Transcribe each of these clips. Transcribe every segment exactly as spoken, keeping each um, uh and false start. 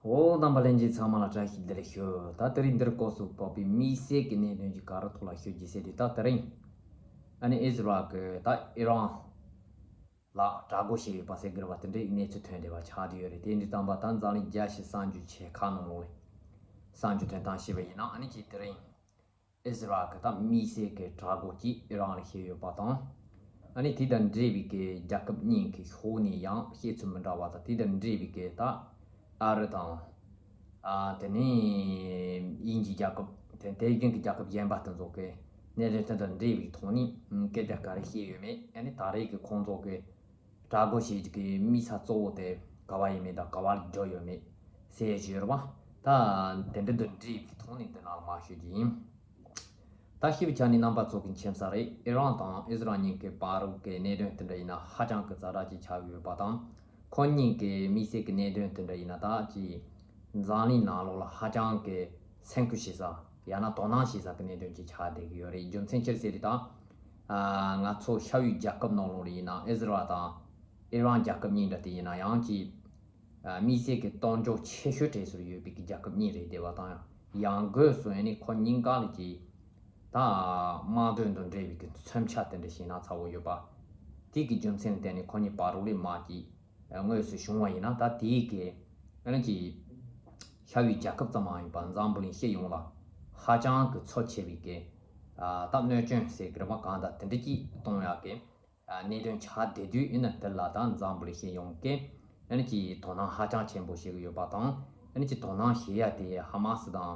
འོ་རྣམ་པ་ལྷན་རྒྱས་ཚང་མ་ལ་བཀྲ་ཤིས་བདེ་ལེགས་ཞུ། ད་དེ་རིང་འདིར་སྐོར་སུ་བབས་པའི་དམིགས་བསལ་གྱི་གནད་དོན་གྱི་ག་རེ་ཐོག་ལ་ཞུ་རྒྱུ་ཟེར་དུས། ད་དེ་རིང་ཨ་ནི་ཨི་ཟི་རལ་གྱི་ད་ཨི་རན་ལ་དྲག་རྒོལ་བྱས་ཡོད་པ་ཟེར་དགོས་པ་དེ་འདྲའི་གནས་ཚུལ་ཐོན་བསྡད་པ་ཆགས་བསྡད་ཡོད་རེད། དེ་འདྲའི་ཙམ་པ་ད་འཛམ་གླིང་རྒྱལ་སྤྱིའི་གསར་འགྱུར་ཆེ་ཁག་ནང་ལོགས་ལ་གསར་འགྱུར་ཐོན་སྟངས་ཤེས་པ་ཡིན་ན། ཨ་ནི་ཅིག་དེ་རིང་ཨི་ཟི་རལ་གྱི་ད་དམིགས་བསལ་གྱི་དྲག་རྒོལ་གྱིས་ཨི་རན་ལ་བྱས་ཡོད་པ་དང་། ཨ་ནི་དེ་དང་འབྲེལ་བའི་གི་རྒྱལ་ཁབ་གཉིས་ཀྱི་ཕྱོགས་ནས་ཡང་བཤད་ཚུལ་མི་འདྲ་བ་དང་། དེ་དང་འབྲེལ་བའི་གི་ད་ཨ་རི་དང་། ཨ་དེ་ནས་དབྱིན་ཇིའི་རྒྱལ་ཁབ་དེ་དེ་བཞིན་གྱི་རྒྱལ་ཁབ་གཞན་པ་དེ་ཚོ་གི་གནད་དོན་དེ་དང་འབྲེལ་བའི་ཐོག་ནས་སྐད་ཆ་ག་རེ་བཤད་ཡོད་མེད། ཨ་ནི་ད་རེས་ཀྱི་ཁོང་ཚོ་གི་དྲག་རྒོལ་བྱེད་ཀྱི་དམིགས་ས་གཙོ་བོ་དེ་ག་བ་ཡིན་མིན་དང་ག་བ་ལ་འགྱོ་ཡོད་མེད་ཟེར་ཞུས་རེད་བ། ད་དེ་འདྲ་དང་འབྲེལ་བའི་ཐོག་ནས་འདི་ནང་ལ་མར་ཞུ་རྒྱུ་ཡིན། ད་ཞིབ་ཆ་ནས་རྣམ་པ་ཚོ་གི་མཁྱེན་གསལ་རེད། ཨི་རན་དང་ཨི་ཟི་རལ་གཉིས་ཀྱི་བར་གྱི་གནད་དོན་དེ་འདྲ་ཡིན་ན་ཧ་ཅང་གི་ཛ་དྲག་ཅིག་ཆགས་ཡོད་པ་དང་། ཁོ་གཉིས་ཀྱི་དམིགས་བསལ་གྱི་གནད་དོན་དེ་འདྲ་ཡིན་ན་ད་ཅིག་འཛམ་གླིང་ནང་ལོགས་ལ་ཧ་ཅང་གི་སེམས་ཁུར་བྱེད་ས། ཡང་ན་དོ་སྣང་བྱེད་ས་གི་གནད་དོན་ཅིག་ཆགས་བསྡད་ཀྱི་ཡོད་རེད། རྒྱུ་མཚན་ཅི་ཟེར་དུས་ད། ཨ་ང་ཚོ་ཤར་ཡུལ་རྒྱལ་ཁབ་ནང་ལོགས་ལ་ཡིན་ན་ཨི་ཟི་རལ་དང་ཨི་རན་རྒྱལ་ཁབ་གཉིས་འདྲ་དེ་ཡིན་ན་ཡང་ཅིག་ཨ་དམིགས་བསལ་གྱི་གཏོང་འཇོག་ཆེ་ཤོས་གྲས་སུ་ཡོད་པའི་གི་རྒྱལ་ཁབ་གཉིས་རེད། དེ་བ་དང་ཡང་སྒོས་སུ་ཨ་ནི་ཁོ་གཉིས་ཀ་ལ་ཅིག་ད་དམག་དོན་དང་འབྲེལ་བའི་གི་མཚོན་ཆ་དེ་འདྲ་ཞིག་ན་ཚ་བོ་ཡོད་པ། དེ་གི་རྒྱུ་མཚན་ལ་བརྟེན་ནས་ཁོ་གཉིས་བར་རོགས་ལས་མ་ཅིག་དངོས་སུ་བྱུང་བ་ཡིན་ན། ད་དེའི་གི་ཨ་ནི་ཅིག་ཤར་ཡུལ་རྒྱལ་ཁབ་ཙམ་མ་ཡིན་པར་འཛམ་བུ་གླིང་སྤྱི་ཡོངས་ལ་ཧ་ཅང་གི་ཚབས་ཆེ་བའི་གི་ཨ་ད་གནོད་སྐྱོན་ཟེར་གི་རེད་པ། གང་ལྟར་དེ་འདྲ་ཅིག་གཏོང་ཡག་གི་ཨ་གནད་དོན་ཆགས་བསྡད་དུས། ཡིན་ན་དེ་ལ་ད་འཛམ་བུ་གླིང་སྤྱི་ཡོངས་ཀྱིས་ཨ་ནི་ཅིག་དོ་སྣང་ཧ་ཅང་ཆེན་པོ་བྱེད་ཀྱི་ཡོད་པ་དང་། ཨ་ནི་ཅིག་དོ་སྣང་བྱེད་ཡ་དེ་ཧ་མ་སི་དང་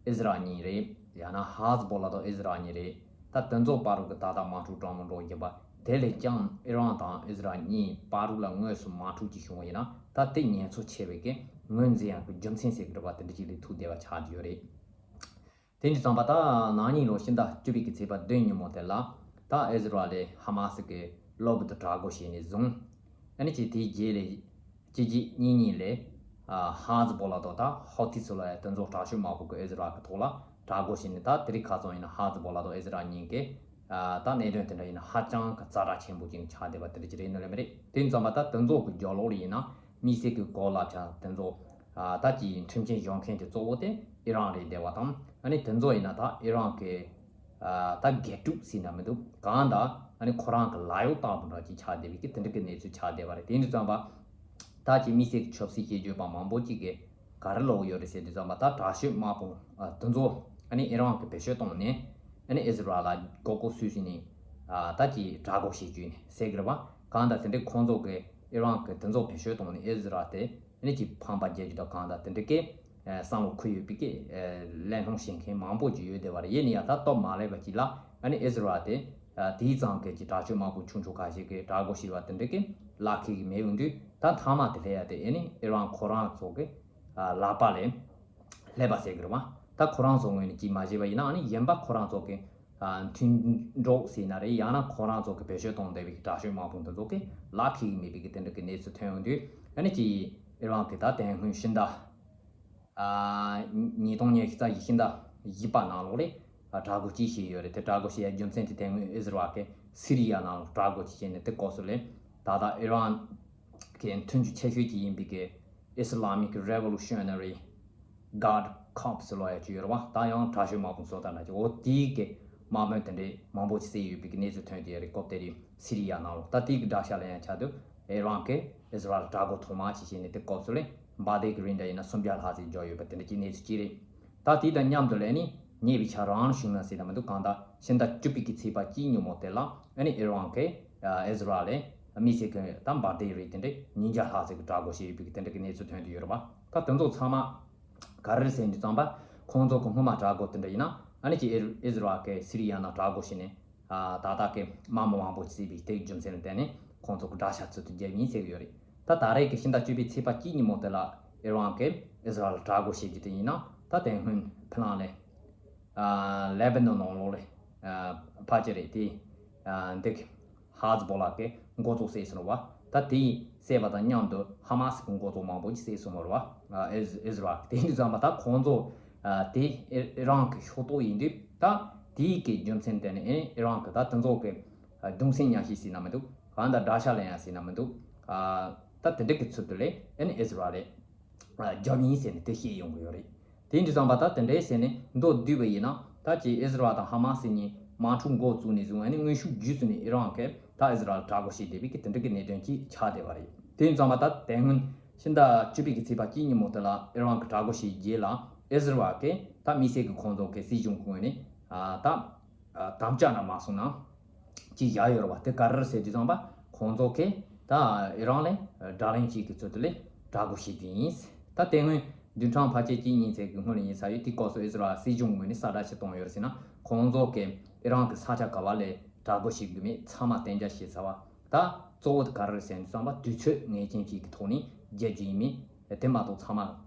ཨི་ཟི་རལ་གཉིས་རེད། ཡང་ན་ཧ་ཟི་བོ་ལ་དང་ཨི་ཟི་རལ་གཉིས་རེད། ད་དེ་ཚོ་བར་གྱི་ད་ལྟ་དམག་འཁྲུག་གྲང་མོ་འགྲོ་བཞིན་པ་དེ་ལས་ཀྱང་ཨི་རན་དང་ཨི་ཟི་རལ་གཉིས་བར་ལ་དངོས་སུ་དམག་འཁྲུག་ཅིག་བྱུང་བ་ཡིན་ན། ད་དེ་ཉེན་ཚབས་ཆེ་བའི་གི་ངོས་འཛིན་ཡག་གི་རྒྱུ་མཚན་ཟེར་གི་རེད་པ། དེ་འདྲ་ཅིག་ལ་ཐུག་བསྡད་པ་ཆགས་ཀྱི་ཡོད་རེད། དེ་འདྲ་ཙམ་པ་ད་ན་ནིང་ལོ་ཕྱི་ཟླ་བཅུ་པའི་གི་ཚེས་པ་བདུན་ཉིན་མོ་དེ་ལ་ད་ཨི་ཟི་རལ་ལས་ཧ་མ་སི་གི་གློ་བུར་དུ་དྲག་རྒོལ་བྱས་ནས་བཟུང་། ཨ་ནི་ཅིག་དེའི་རྗེས་ལ་གཅིག་རྗེས་གཉིས་གཉིས་ལས་ཨ་ཧ་ཟི་བོ་ལ་དང་ད་ཧོ་ཐི་སི་ལབ་ཡ་དེ་ཚོ་དྲག་སྤྱོད་དམག་དཔུང་གིས་ཨི་ཟི་རལ་གི་ཐོག་ལ་དྲག་རྒོལ་བྱས་ནས། ད་དེ་རིང་ཁ་སང་ཡིན་ན་ཧ་ཟི་བོ་ལ་དང་ཨི་ཟི་རལ་གཉིས་ཀྱི་ཨ་ད་གནད་དོན་དེ་འདྲ་ཡིན་ན་ཧ་ཅང་གི་ཛ་དྲག་ཆེན་པོ་ཅིག་ཆགས་བསྡད་པ་དེ་འདྲ་ཅིག་རེད་ནི་ལེ་མི་རེད། དེ་ཙམ་པ་ད་དེ་ཚོ་གི་རྒྱབ་ལོགས་ལ་ཡིན་ན་དམིགས་བསལ་གྱི་གོ་ལབ་ཆ་དེ་ཚོ་ཨ་ད་ཅིག་མཐུན་རྐྱེན་སྦྱོར་མཁན་གྱི་གཙོ་བོ་དེ་ཨི་རན་རེད་བསྡད་པ་དང་། ཨ་ནི་དེ་ཚོ་ཡིན་ན་ད་ཨི་རན་གྱི་ཨ་ད་དགེ་ཕྲུག་ཟེར་ན་མི་འདུག། གང་ལྟར་ཨ་ནི་ཁོ་རང་གི་ལག་གཡོག་ལྟ་བུ་འདྲ་ཅིག་ཆགས་བསྡད་པའི་གི་དེ་འདྲ་གི་གནས་ཚུལ་ཆགས་བསྡད་པ་རེད། དེ་འདྲ་ཙམ་པ་ད་ཅིག་དམིགས་བསལ་གྱི་ཆབ་སྲིད་དཔྱད་བརྗོད་པ་མང་པོ་ཅིག་གིས་ག་རེ་ལབ་ཡོད་རེད་ཟེར་དུས་ཙམ་པ། ད་དྲག་སྤྱོད་དམག་དཔུང་ཨ་དེ་ཚོ་ཨ་ནི་ཨི་རན་གྱིས་བེད་སྤྱོད་བཏང་ནས་ཨ་ནི་ཨི་ཟི་རལ་ལ་མགོ་སྐོར་བཟོས་བྱས་ནས་ཨ་ད་ཅིག་དྲག་རྒོལ་བྱེད་རྒྱུ་ཡིན་ཟེར་གི་རེད་པ། གང་ལྟར་དེ་འདྲའི་ཁོང་ཚོ་གིས་ཨི་རན་གྱིས་དེ་ཚོ་བེད་སྤྱོད་བཏང་ནས་ཨི་ཟི་རལ་དེ་ཨ་ནི་ཅིག་ཕམ་པ་རྒྱག་རྒྱུ་དང་། གང་ལྟར་དེ་འདྲ་གི་ཨ་བསམ་བློ་འཁོར་ཡོད་པའི་གི་ཨ་གླེང་སློང་བྱེད་མཁན་མང་པོ་ཅིག་ཡོད་བསྡད་པ་རེད། ཡིན་ན་ཡང་ད་སྟབས་མ་ལེགས་པ་ཅིག་ལ་ཨ་ནི་ཨི་ཟི་རལ་དེ་ཨ་དེའི་ཙང་གི་ཅིག་དྲག་སྤྱོད་དམག་དཔུང་ཆུང་ཆུང་ཁ་ཤས་ཀྱིས་དྲག་རྒོལ་བྱས་པ་དེ་འདྲ་གི་ལག་ཁེལ་གི་མེད་འོང་དུས། ད་མཐའ་མ་དེ་སླེབས་ཡ་དེ་ཨ་ནི་ཨི་རན་ཁོ་རང་ཚོ་གི་ཨ་ལག་པ་ལ་སླེབས་པ་ཟེར་གི་རེད་པ། ད་ཁོ་རང་ཚོ་ངོས་ནས་ཅིག་མ་བྱས་པ་ཡིན་ན། ཨ་ནི་གཞན་པ་ཁོ་རང་ཚོ་གི་ཨ་མཐུན་གྲོགས་ཟེར་ན་རེད། ཡང་ན་ཁོ་རང་ཚོ་གི་བེད་སྤྱོད་གཏོང་བསྡད་པའི་དྲག་སྤྱོད་དམག་དཔུང་དེ་ཚོ་གི་ལག་ཁེལ་གི་མེད་པའི་གི་དེ་འདྲ་གི་གནས་ཚུལ་ཐོན་འོང་དུས། ཨ་ནི་ཅིག་ཨི་རན་གི་ད་དེ་སྔོན་ཕྱི་ཟླ་ཨ་ཉིས་སྟོང་ཉི་ཤུ་རྩ་བཞི་ཕྱི་ཟླ་བཞི་པ་ནང་ལོགས་ལ་ཨ་དྲག་རྒོལ་ཅིག་བྱས་ཡོད་རེད། དེ་དྲག་རྒོལ་བྱེད་ཡ་རྒྱུ་མཚན་དེ་དེ་སྔོན་ཨི་ཟི་རལ་གིས་སི་རི་ཡ་ནང་ལ་དྲག་རྒོལ་ཅིག་བྱས་ནས། དེ་སྐབས་སུ་ལ་ད་ལྟ་ཨི་རན་གི་མཐུན་འགྱུར་ཆེ་ཤོས་ཅིག་ཡིན་པའི་གི་Islamic Revolutionary Guard Corps ལབ་ཡ་ཅིག་ཡོད་རེད་པ། ད་ཡང་དྲག་སྤྱོད་དམག་དཔུང་བཟོ་ལྟ་འདྲ་ཅིག། འོ་དེའི་གི་དམག་དཔོན་དེ་འདྲའི་མང་པོ་ཅིག་བསད་ཡོད་པའི་གི་གནས་ཚུལ་ཐོན་བསྡད་ཡོད་རེད། སྐབས་དེ་དུས་སི་རི་ཡ་ནང་ལོགས། ད་དེའི་གི་དགྲ་ཤ་ལེན་ཡ་ཆེད་དུ་ཨི་རན་གིས་ཨི་ཟི་རལ་ལ་དྲག་རྒོལ་ཐོག་མ་ཅིག་བྱས་ནས། དེ་སྐབས་སུ་ལ་འབར་མདེལ་གི་རིགས་འདྲ་ཡིན་ན་སུམ་བརྒྱ་ལྷག་ཙམ་འབྱོར་ཡོད་པ་དེ་འདྲ་གི་གནས་ཚུལ་ཅིག་རེད། ད་དེ་དང་མཉམ་དུ་ལ་ཨ་ནི་ཉེ་བའི་ཆར་རང་བྱུང་ན་ཟེར་ན་མི་འདུག། གང་ལྟར་ཕྱི་ཟླ་བཅུ་པའི་གི་ཚེས་པ་གཅིག་ཉིན་མོ་དེ་ལ་ཨ་ནི་ཨི་རན་གིས་ཨ་ཨི་ཟི་རལ་ལ་དམིགས་བསལ་གྱི་ད་འབར་མདེལ་རིགས་དེ་འདྲ་ཉིས་བརྒྱ་ལྷག་ཙམ་གྱི་དྲག་རྒོལ་བྱས་ཡོད་པའི་གི་དེ་འདྲ་གི་གནས་ཚུལ་ཐོན་བསྡད་ཡོད་རེད་པ། ད་དེ་ཚོ་ཚང་མ་ག་རེ་རེད་ཟེར་དུས་ཙམ་པ། ཁོང་ཚོ་གི་སྔོན་མ་དྲག་རྒོལ་དེ་འདྲ་ཡིན་ན་ཨ་ནི་ཅིག་ཨི་ཨི་ཟི་རལ་གིས་སི་རི་ཡ་ནང་དྲག་རྒོལ་བྱས་ནས་ཨ་ད་ལྟ་གི་དམག་མི་མང་པོ་བསད་པའི་དེའི་རྒྱུ་མཚན་ལ་བརྟེན་ནས་ཁོང་ཚོ་གི་དགྲ་ཤ་ཚུལ་དུ་བརྒྱབ་ཡིན་ཟེར་གི་ཡོད་རེད། ད་ད་རེས་ཀྱི་ཕྱི་ཟླ་བཅུ་པའི་ཚེས་པ་གཅིག་ཉིན་མོ་དེ་ལ་ཨི་རན་གིས་ཨི་ཟི་རལ་ལ་དྲག་རྒོལ་བྱེད་རྒྱུ་དེ་ཡིན་ན། ད་དེ་སྔོན་ཕི་ལང་ལ་ཨ་ལེ་བྷ་ནོན་ནང་ལོགས་ལ་ཨ་ཕལ་ཆེར་རེད། དེ་ཨ་འདི་ཧ་ཟི་བོ་ལ་གི་འགོ་གཙོ་བསད་སོང་བ། ད་དེ་བསད་པ་དང་མཉམ་དུ་ཧ་མ་སི་གི་འགོ་གཙོ་མང་པོ་ཅིག་བསད་སོང་བ་རེད་བ། ཨ་ཨི་ཟི་ཨི་ཟི་རལ་གི། དེ་འདྲ་ཙམ་པ་ད་ཁོང་ཚོ་ཨ་དེ་ཨི་ཨི་རན་གི་ཕྱོགས་གཏོགས་ཡིན་དུས། ད་དེའི་གི་རྒྱུ་མཚན་དེ་ནི་ཨི་ཨི་རན་གི་ད་དེ་ཚོ་གི་ཨ་གདུང་སེམས་མཉམ་སྐྱེད་ཟེར་ན་མི་འདུག། གང་ལྟར་དགྲ་ཤ་ལེན་ཡ་ཟེར་ན་མི་འདུག། ཨ་ད་དེ་འདྲ་གི་ཚུལ་དུ་ལ་ཨ་ནི་ཨི་ཟི་རལ་ལ་ རྒྱབ་ཡིན་ཟེར་ནས་དེ་བཤད་ཡོང་གི་ཡོད་རེད། དེ་འདྲ་བསམ་པ་ད་དེ་འདྲའི་ཟེར་ནས་མདོར་བསྡུས་པ་ཡིན་ན། ད་ཅིག་ཨི་ཟི་རལ་དང་ཧ་མ་སི་གཉིས་དམག་འཁྲུག་འགོ་བཙུགས་ནས་བཟུང་ཨ་ནི་དངོས་ཤུགས་བརྒྱུད་ཚུད་ནས་ཨི་རན་གྱིས་ད་ཨི་ཟི་རལ་དྲག་རྒོལ་བྱས་བསྡད་པའི་གི་དེ་འདྲ་གི་གནད་དོན་ཅིག་ཆགས་བསྡད་པ་རེད། དེ་ཡིན་ཙང་མ་ད་དེ་སྔོན་ཕྱི་ཟླ་བཅུ་པའི་གི་ཚེས་པ་གཅིག་ཉིན་མོ་དེ་ལ་ཨི་རན་གྱིས་དྲག་རྒོལ་བྱས་རྗེས་ལ་ཨི་ཟི་རལ་གྱིས་ད་དམིགས་བསལ་གྱི་ཁོང་ཚོ་གི་སྲིད་གཞུང་གི་ངོས་ནས་ཨ་ད་ཨ་དམ་བཅའ་ན་མ་སོང་ན་ཅིག་བཞག་ཡོད་རེད་བ། དེ་ག་རེ་རེད་ཟེར་དུས་ཙམ་པ་ཁོང་ཚོ་གིས་ད་ཨི་རན་ལ་དགྲ་ལན་གཅིག་གི་ཚུལ་དུ་ལས་དྲག་རྒོལ་བྱས་དེ་ཡིན། ད་དེ་སྔོན་བདུན་ཕྲག་ཕལ་ཆེར་གཅིག་གཉིས་ཚད་ཀྱི་སྔོན་ལ་ཡིན་ས་ཡོད། དེའི་སྐབས་སུ་ཨི་ཟི་རལ་སྲིད་གཞུང་ངོས་ནས་གསལ་བསྒྲགས་ཤིག་བཏང་ཡོད་རེད་ཟེར་ན། ཁོང་ཚོ་གིས་ཨི་རན་གྱི་ས་ཆ་ག་བ་ལ་དྲག་རྒོལ་བྱེད་དགོས་མེད་ཚང་མ་གཏན་འཇགས་བྱས་ཚར་བ། ད་གཙོ་བོ་དེ་ག་རེ་རེད་ཟེར་ན་བསམ་པ་དུས་ཚོད་ངེས་ཅན་ཅིག་གི་ཐོག་ནས་རྒྱལ་རྒྱུ་ཡིན་མིན་དེ་མ་གཏོགས་ཚང་མ་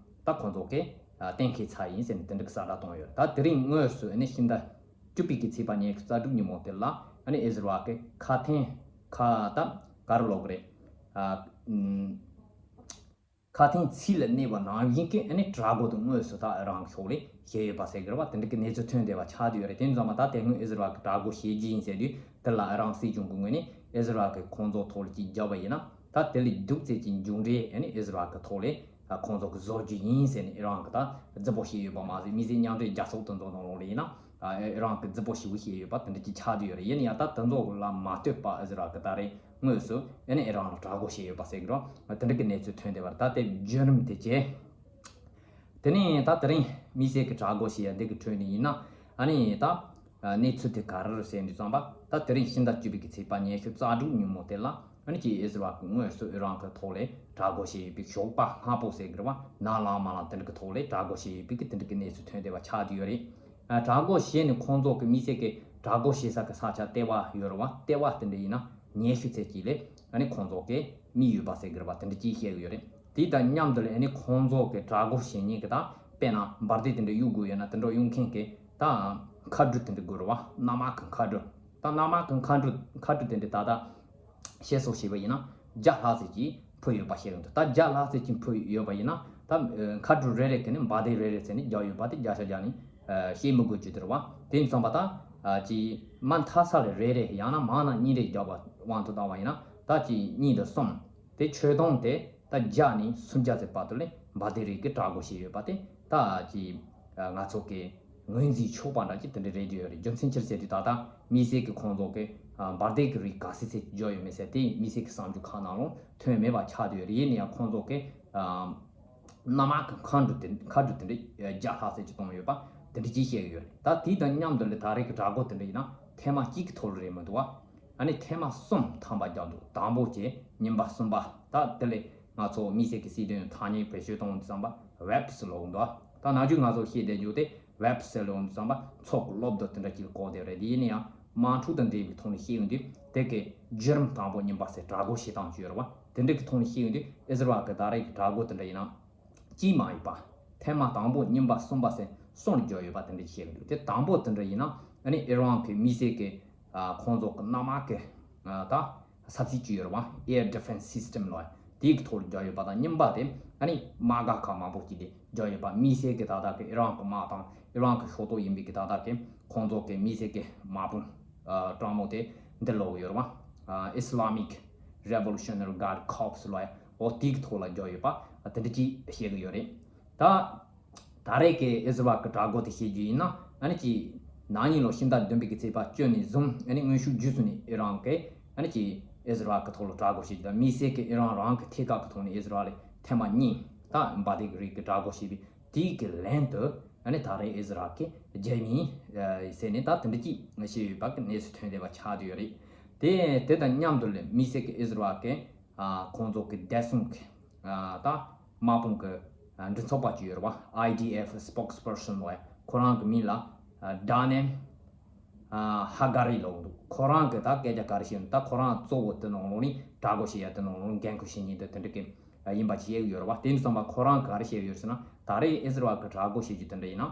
ད་ཁོང་ཚོ་གིས་གཏན་འཁེལ་ཚར་ཡིན་ཟེར་ནས་དེ་འདྲ་གི་གསལ་བསྒྲགས་བཏང་ཡོད་རེད། ད་དེ་རིང་དངོས་སུ་ཨ་ནི་ཕྱི་ཟླ་བཅུ་པའི་གི་ཚེས་པ་ཉི་ཤུ་རྩ་དྲུག་ཉིན་མོ་དེ་ལ་ཨ་ནི་ཨི་ཟི་རལ་གྱི་ཁ་ཐེངས་ཁ་ད་ག་རེ་ལབ་དགོས་རེད། ཨ་ཨུམ། ཁ་ཐེངས་ཚིག་ལ་གནས་པ་ནང་བཞིན་གྱི་ཨ་ནི་དྲག་རྒོལ་དུ་དངོས་སུ་ད་ཨི་རན་གྱི་ཕྱོགས་ལས་བྱས་ཡོད་པ་ཟེར་གི་རེད་བ། དེ་འདྲ་གི་གནས་ཚུལ་ཐོན་བསྡད་པ་ཆགས་བསྡད་ཡོད་རེད། དེ་ཡིན་ཙང་མ་ད་དེ་སྔོན་ཨི་ཟི་རལ་གྱིས་དྲག་རྒོལ་བྱས་རྗེས་ཡིན་ཟེར་དུས་དེ་ལ་ཨི་རན་སྲིད་གཞུང་གི་ངོས་ནས་ཨི་ཟི་རལ་གྱིས་ཁོང་ཚོ་ཐོག་ལ་ཅིག་བརྒྱབ་པ་ཡིན་ན་ད་དེ་ལས་སྡུག་ཙམ་གྱི་མཇུག་འབྲས་ཨ་ནི་ཨི་ཟི་རལ་གྱི་ཐོག་ལས་ཁོང་ཚོ་གིས་བཟོ་རྒྱུ་ཡིན་ཟེར་ནས་ཨི་རན་གྱིས་ད་རྫི་པོ་བྱས་ཡོད་པ་མ་ཟད། དམིགས་བསལ་མཉམ་འབྲེལ་རྒྱལ་ཚོགས་དེ་ཚོ་ནང་ལོགས་ལ་ཡིན་ན་ཨི་རན་གྱིས་རྫི་པོ་ཞེ་པོ་བྱས་ཡོད་པ་དེ་འདྲ་ཅིག་ཆགས་བསྡད་ཡོད་རེད། ཡིན་ན་ཡང་ད་དེ་ཚོ་ལ་མ་ལྟོས་པར་ཨི་ཟི་རལ་གྱིས་ད་རེས་དངོས་སུ་ཨ་ནི་ཨི་རན་ལ་དྲག་རྒོལ་བྱས་ཡོད་པ་ཟེར་གི་རེད། དེ་འདྲ་གི་གནས་ཚུལ་ཐོན་བསྡད་པ་རེད། ད་དེ་བརྒྱུད་རིམ་དེ་བྱས། དེ་ནས་ད་དེ་རིང་དམིགས་བསལ་གྱི་དྲག་རྒོལ་བྱེད་ཡ་འདི་གི་ཁྲོད་ནས་ཡིན་ན་ཨ་ནི་ད་གནས་ཚུལ་དེ་ག་རེ་རེད་ཟེར་དུས་ཙམ་པ། ད་དེ་རིང་ཕྱི་ཟླ་བཅུ་པའི་གི་ཚེས་པ་ཉི་ཤུ་རྩ་དྲུག་ཉིན་མོ་དེ་ལ་ཨ་ནི་ཅིག་ཨི་ཟི་རལ་གྱིས་དངོས་སུ་ཨི་རན་གྱི་ཐོག་ལས་དྲག་རྒོལ་བྱས་ཡོད་པའི་ཞོགས་པ་སྔ་པོ་ཟེར་གི་རེད་བ། ནམ་ལངས་མ་ལངས་དེ་འདྲ་གི་ཐོག་ལས་དྲག་རྒོལ་བྱས་ཡོད་པའི་གི་དེ་འདྲ་གི་གནས་ཚུལ་ཐོན་བསྡད་པ་ཆགས་བསྡད་ཡོད་རེད། ཨ་དྲག་རྒོལ་བྱས་ནས་ཁོང་ཚོ་གི་དམིགས་བསལ་གྱི་དྲག་རྒོལ་བྱེད་ས་གི་ས་ཆ་ལྟེ་བ་ཡོད་རེད་བ། ལྟེ་བ་དེ་འདྲ་ཡིན་ན་ཉི་ཤུ་ཚད་ཅིག་ལས་ཨ་ནི་ཁོང་ཚོ་གི་མི་ཡོད་པ་ཟེར་གི་རེད་བ། དེ་འདྲ་ཅིག་བཤད་གི་ཡོད་རེད། དེ་དང་མཉམ་དུ་ལ་ཨ་ནི་ཁོང་ཚོ་གི་དྲག་རྒོལ་བྱེད་མཁན་གི་ད་དཔེར་ན་འབར་མདེལ་དེ་འདྲ་གཡུག་དགོས་ཡོད་ན་དེ་འདྲ་གཡུག་མཁན་གི་ད་མཁའ་འགྲུལ་དེ་འདྲ་དགོས་རེད་བ། གནམ་དམག་གི་མཁའ་འགྲུལ། ད་གནམ་དམག་གི་མཁའ་འགྲུལ་མཁའ་འགྲུལ་དེ་འདྲ་ད་ལྟ་བཤད་སྲོལ་བྱས་པ་ཡིན་ན་བརྒྱ་ལྷག་ཙམ་ཅིག་འཕུར་ཡོད་པ་བཤད་ཡོང་འདུག་ད་བརྒྱ་ལྷག་ཙམ་ཅིག་འཕུར་ཡོད་པ་ཡིན་ན་ད་ཨ་མཁའ་འགྲུལ་རེ་རེ་གི་ནི་འབར་མདེལ་རེ་རེ་ཙམ་ནི་རྒྱག་ཡོད་པ་དེ་བརྒྱ་ཆ་བརྒྱ་ནི་ཨ་བཤད་མི་དགོས་རྒྱུ་དེ་རེད་བ། དེ་ཡིན་ཙང་པ་ད་ཨ་ཅིག་མ་མཐའ་ས་ལ་རེ་རེ་ཡང་ན་མང་ན་གཉིས་རེ་རྒྱག་པ་དབང་དུ་བཏང་བ་ཡིན་ན་ད་ཅིག་གཉིས་དང་གསུམ། དེ་ཆོད་སྟངས་དེ་ད་བརྒྱ་ནས་སུམ་བརྒྱ་ཙམ་བར་དུ་ལས་འབར་མདེལ་རིགས་ཀྱི་དྲག་རྒོལ་བྱས་ཡོད་པ་དེ་ད་ཅིག་ང་ཚོ་གི་ངོས་འཛིན་ཆོག་པ་འདྲ་ཅིག་དེ་འདྲ་རེད་བརྗོད་ཡོད་རེད། རྒྱུ་མཚན་ཅི་རེད་ཟེར་དུས་ད་ལྟ་དམིགས་བསལ་གྱི་ཁོང་ཚོ་གི་འབར་མདེལ་གྱི་རིགས་ག་ཚད་ཚད་འཇོག་ཡོད་མེད་ཟེར་དེ་དམིགས་བསལ་གྱི་གསར་འགྱུར་ཁག་ནང་ལོགས་ཐོན་མེད་པ་ཆགས་བསྡད་ཡོད་རེད། ཡིན་ན་ཡང་ཁོང་ཚོ་གི་གནམ་དམག་གི་མཁའ་འགྲུལ་དེ་མཁའ་འགྲུལ་དེ་འདྲ་བརྒྱ་ལྷག་ཙམ་ཅིག་བཏང་ཡོད་པ་དེ་འདྲ་ཅིག་བཤད་ཀྱི་ཡོད་རེད། ད་དེ་དང་མཉམ་དུ་ལས་ད་རེས་ཀྱི་དྲག་རྒོལ་དེ་འདྲ་ཡིན་ན་ཐེངས་མ་གཅིག་གི་ཐོག་ལ་རེད་མི་འདུག་བ། ཨ་ནི་ཐེངས་མ་གསུམ་ཐམ་པ་རྒྱག་འདུག་དང་པོ་བྱས་ཉིན་པ་གསུམ་པ། ད་དེ་ལས་ང་ཚོ་དམིགས་བསལ་གྱི་སྲིད་དོན་ཐག་ཉེ་བེད་སྤྱོད་གཏོང་དུས་ཙམ་པ་ཝེབ་སི་ལོག་འདུག་ད་ནང་རྒྱུ་ང་ཚོ་ཤེས་བསྡད་རྒྱུ་དེ་ཝེབ་སི་ལོག་འདུག་ཙམ་པ་ཚོགས་སློབ་དེ་འདྲ་ཅིག་བཀོད་བསྡད་རེད། དེ་ཡིན་ན་ཡང་དམག་འཁྲུག་དང་འབྲེལ་བའི་ཐོག་ནས་ཤེས་ཡོང་དུས་དེ་གའི་བརྒྱུད་རིམ་དང་པོ་ཉིན་པ་ཟེར་དྲག་རྒོལ་བྱེད་སྟངས་ཅིག་ཡོད་རེད་བ། དེ་འདྲ་གི་ཐོག་ནས་ཤེས་ཡོང་དུས་ཨི་ཟི་རལ་གི་ད་རེས་ཀྱི་དྲག་རྒོལ་དེ་འདྲ་ཡིན་ན། གཅིག་མ་ཡིན་པ། ཐེངས་མ་དང་པོ་གཉིས་པ་གསུམ་པ་ཟེར་གསུམ་ལ་བརྒྱབ་ཡོད་པ་དེ་འདྲ་བཤད་ཀྱི་འདུག་དེ་དང་པོ་དེ་འདྲ་ཡིན་ན་ཨ་ནི་ཨི་རན་གྱི་དམིགས་བསལ་གྱི་ཨ་ཁོང་ཚོ་གི་གནམ་དམག་གི་ཨ་ད་ས་ཚིགས་གཅིག་ཡོད་རེད་བ། Air Defense System ལོ། དེའི་ཐོག་ལ་བརྒྱབ་ཡོད་པ་དང་། གཉིས་པ་དེ་ཨ་ནི་དམག་སྒར་ཁག་མང་པོ་ཅིག་ལ་བརྒྱབ་ཡོད་པ། དམིགས་བསལ་གྱི་ད་ལྟ་གི་ཨི་རན་གྱི་དམག་དང་ཨི་རན་གྱི་ཕྱོགས་གཏོགས་ཡིན་པའི་གི་ད་ལྟ་གི་ཁོང་ཚོ་གི་དམིགས་བསལ་གྱི་དམག་དཔུང་ཨ་དྲག་མོ་དེ་འདི་ལོག་ཡོད་རེད་བ། ཨ་Islamic Revolutionary Guard Corps ལོ། འོ་དེའི་ཐོག་ལ་བརྒྱབ་ཡོད་པ་དེ་འདྲ་ཅིག་བཤད་གི་ཡོད་རེད། ད་ད་རེས་ཀྱི་ཨི་ཟི་རལ་གྱི་དྲག་རྒོལ་དེ་བཤད་རྒྱུ་ཡིན་ན་ཨ་ནི་ཅིག་ན་ནིང་ལོ་ཕྱི་ཟླ་བདུན་པའི་གི་ཚེས་པ་བཅུ་ནས་བཟུང་ཨ་ནི་དངོས་ཤུགས་བརྒྱུད་ཚུད་ནས་ཨི་རན་གྱིས་ཨ་ནི་ཅིག་ཨི་ཟི་རལ་གྱི་ཐོག་ལ་དྲག་རྒོལ་བྱེད་རྒྱུ་དང་། དམིགས་བསལ་གྱི་ཨི་རན་རང་གི་ཐད་ཀ་གི་ཐོག་ནས་ཨི་ཟི་རལ་ལ་ཐེངས་མ་གཉིས་ད་འབར་མདེལ་གྱི་རིགས་ཀྱི་དྲག་རྒོལ་བྱས་པའི་དེའི་གི་ལན་དུ་ཨ་ནི་ད་རེས་ཨི་ཟི་རལ་གྱིས་རྒྱབ་ཡིན་ཟེར་ནས་ད་དེ་འདྲ་ཅིག་བཤད་ཡོད་པ་གི་གནས་ཚུལ་ཐོན་བསྡད་པ་ཆགས་བསྡད་ཡོད་རེད། དེ་དེ་དང་མཉམ་དུ་ལ་དམིགས་བསལ་གྱི་ཨི་ཟི་རལ་གྱི་ཨ་ཁོང་ཚོ་གི་བདེ་སྲུང་གི་ཨ་ད་དམག་དཔུང་གི་ཨ་མགྲིན་ཚབ་པ་ཅིག་ཡོད་རེད་བ། I D F spokesperson ལོ། ཁོ་རང་གི་མིང་ལ་ཨ་ཌ་ནེམ་ཨ་ཧ་ག་རི་ལབ་འདུག་ཁོ་རང་གི་ད་སྐད་ཆ་ག་རེ་བཤད་ན། ད་ཁོ་རང་གཙོ་བོ་དེ་ནང་ལོགས་ནས་དྲག་རྒོལ་བྱེད་ཡ་དེ་ནང་ལོགས་ནས་འགན་ཁུར་བཞེས་མཁན་དེ་དེ་འདྲ་གི་ཡིན་པ་བཤད་ཡོད་རེད་བ། དེ་ཡིན་དུས་ཙམ་པ་ཁོ་རང་ག་རེ་བཤད་ཡོད་ཟེར་ན། ད་རེས་ཨི་ཟི་རལ་གྱི་དྲག་རྒོལ་བྱེད་རྒྱུ་དེ་འདྲ་ཡིན་ན་